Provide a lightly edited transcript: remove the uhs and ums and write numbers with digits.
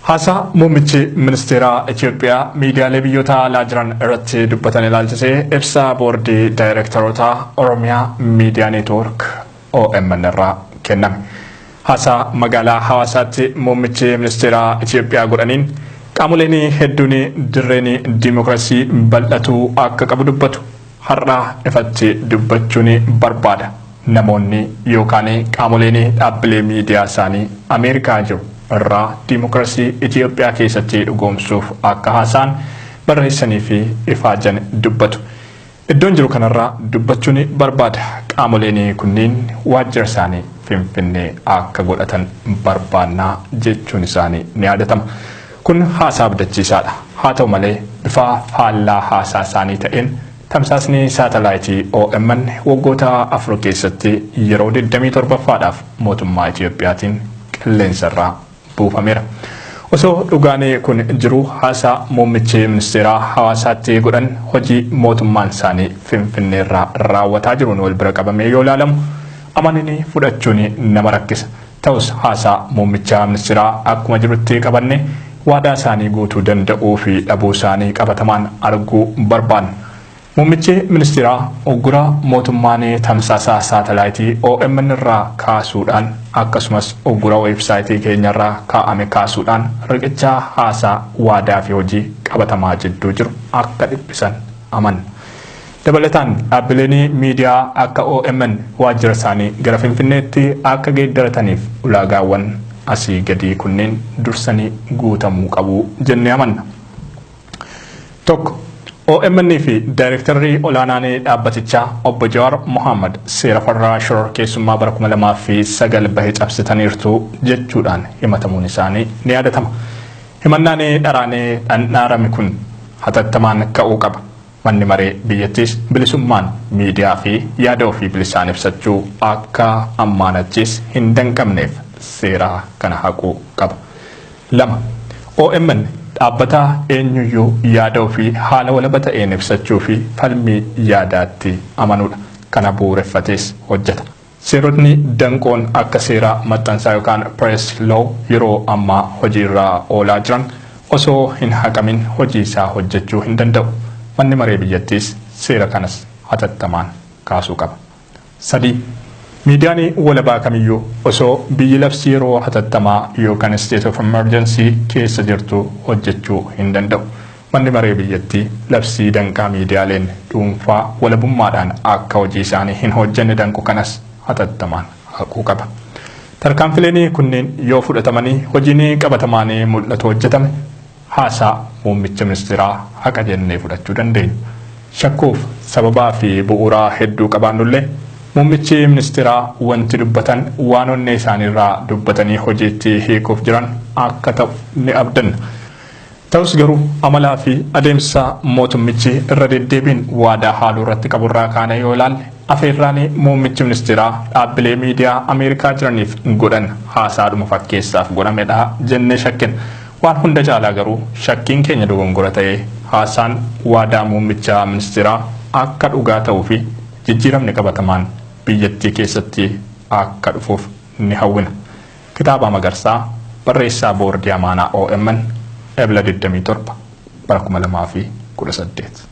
Haasaa muummichi ministeeraa Itoophiyaa miidiyaalee biyyoota alaa jiran irratti dubbatan ilaalchisee ibsa boordii daayirektaroota Oromiyaa Miidiyaa Neetwoork OMN irraa kenname. Haasaa magaalaa Hawaasaatti muummichi ministeeraa Itoophiyaa godhaniin qaamoleen hedduun dirreen diimokiraasii bal'atuu akka qabu dubbatu. Har'a ifatti dubbachuun barbaada. Namoonni yookaan qaamoleen dhaabbilee miidiyaa isaanii Ameerikaa jiru irraa diimokiraasii Itoophiyaa keessatti dhugoomsuuf akka haasaan barreessanii fi ifaajan dubbatu. Iddoon jiru kanarraa dubbachuun barbaada. Qaamoleen kunniin waajjira isaanii Finfinnee akka godhatan barbaannaa jechuun isaanii ni yaadatama. Kun haasaa abdachiisaadha. Haa ta'u malee bifa faallaa haasaa isaanii ta'een tamsaasni saatalaayitii OMN waggoota 4 keessatti yeroo 27ffaadhaaf mootummaa Itoophiyaatiin qilleensarraa buufameera. Osoo dhugaan kun jiru haasaa muummichi ministeeraa Hawaasaatti godhan hojii mootummaan isaanii Finfinneerraa raawwataa jiruun wal bira qabamee yoo ilaalamu amananii fudhachuun nama rakkisa. Ta'us haasaa muummicha ministeeraa akkuma jirutti qabanne waadaa isaanii guutuu danda'uu fi dhabuu isaanii qabatamaan arguu barbaanna. Muummichi ministeeraa uggura mootummaan tamsaasa saatalaayitii OMN irraa kaasuudhaan akkasumas uggura weebsaayitii keenyarraa kaa'ame kaasuudhaan riqicha haasaa waadaa fi hojii qabatamaa jidduu jiru akka dhiphisan amanna. Dabalataan dhaabbileen miidiyaa akka OMN waajjira isaanii gara Finfinneetti akka geeddarataniif ulaagaawwan asii gadii kunneen dursanii guutamuu qabu jennee amanna. 1. OMN fi daayirektarri olaanaan dhaabbatichaa obbo Jawaar Mohaammed seera farraa shororkeessummaa bara 2009 bahe cabsitaniirtu jechuudhaan himatamuun isaanii ni yaadatama. Himannaan dharaanee dhandhaarame kun hatattamaan ka'uu qaba. Manni maree biyyattiis bilisummaan miidiyaa fi yaada ofii bilisaan ibsachuu akka ammaan achiis hin danqamneef seera kana haquu qaba. 2. OMN dhaabbata eenyuyyuu yaada ofii haala walaba ta'een ibsachuu fi falmii yaadaatti amanuudha. Kana bu'uureffatees hojjeta. Seerotni danqoon akka seera maxxansaa yookaan press law yeroo ammaa hojiirra oolaa jiran osoo hin haqamin hojii isaa hojjechuu hin danda'u. Manni maree biyyattiis seera kanas hatattamaan kaasuu qaba. 3. Miidiyaan walabaa kamiyyuu osoo biyyi labsii yeroo hatattamaa yookaan state of emergency keessa jirtu hojjechuu hin danda'u. Manni maree biyyattii labsii danqaa miidiyaaleen dhuunfaa walabummaadhaan akka hojii isaanii hin hojjenne danqu kanas hatattamaan haquu qaba. Tarkaanfileen kunneen yoo fudhatamanii hojiin qabatamaan mul'atu hojjetame haasaa muummicha ministeeraa haqa jennee fudhachuu dandeenya. Shakkuuf sababaa fi bu'uuraa hedduu qabaannullee muummichi ministeeraa wanti dubbatan waan onnee isaaniirraa dubbatanii hojiitti hiikuuf jiran akka ta'u ni abdanna. Ta'us garuu amalaa fi adeemsa mootummichi irra deddeebiin waadaa haaluu irratti qaburraa kaanee yoo ilaalle afeerraan muummichi ministeeraa dhaabbilee miidiyaa Ameerikaa jiraniif godhan haasaadhuma fakkeessaaf godhamedha jennee shakkina. Waan hunda caalaa garuu shakkiin keenya dogongora ta'ee haasaan waadaa muummicha ministeeraa akka dhugaa ta'uu fi jijjiiramni qabatamaan biyyattii keessatti akka dhufuuf ni hawwina. Kitaaba Magarsaa barreessaa boordii amaanaa OMN Ebla 27 bara 2018.